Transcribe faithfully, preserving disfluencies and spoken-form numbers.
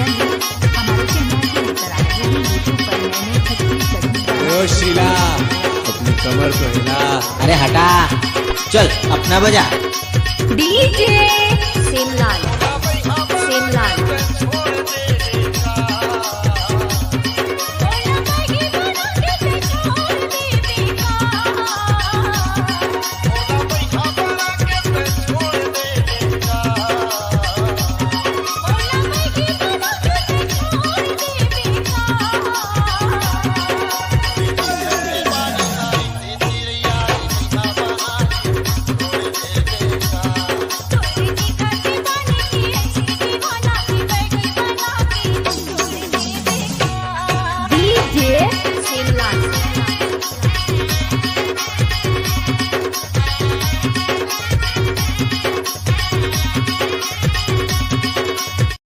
हमारे चैनल को लेकर आ रहे हैं YouTube पर नए नए छत्तीसगढ़ी गाने। ओ शीला, अपनी कमर को हिला। अरे हटा, चल अपना बजा। डीजे सेमलाल, सेमलाल,